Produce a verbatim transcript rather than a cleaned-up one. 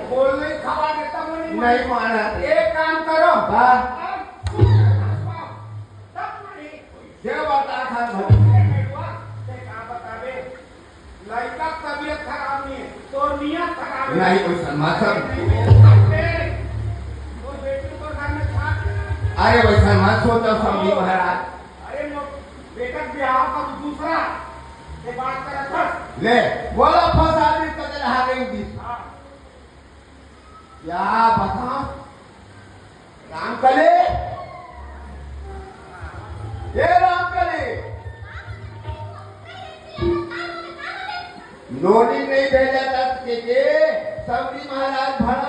बोल नहीं, खवा देता बोली। नहीं मानत। एक काम करो। वाह। अब तब नहीं। देव अवतार खान भर। ते का बताबे? लइका के तबीयत खराब नहीं है, तोर नियत खराब है। नहीं, कोई सन्मासम। नहीं, नहीं, नहीं। तोर बेटी तोर घर में छाप। अरे, वैसा मत सोचो समधी महाराज। अरे, मोर बेटा के बिहाव का तो दूसरा से बात करत हस। ले, बोला फंसा दी, कदल हारेंगे। हाँ। क्या बताओ? रामकली, ए रामकली, नोनी नहीं भेजा जात के, के समधी महाराज भड़ा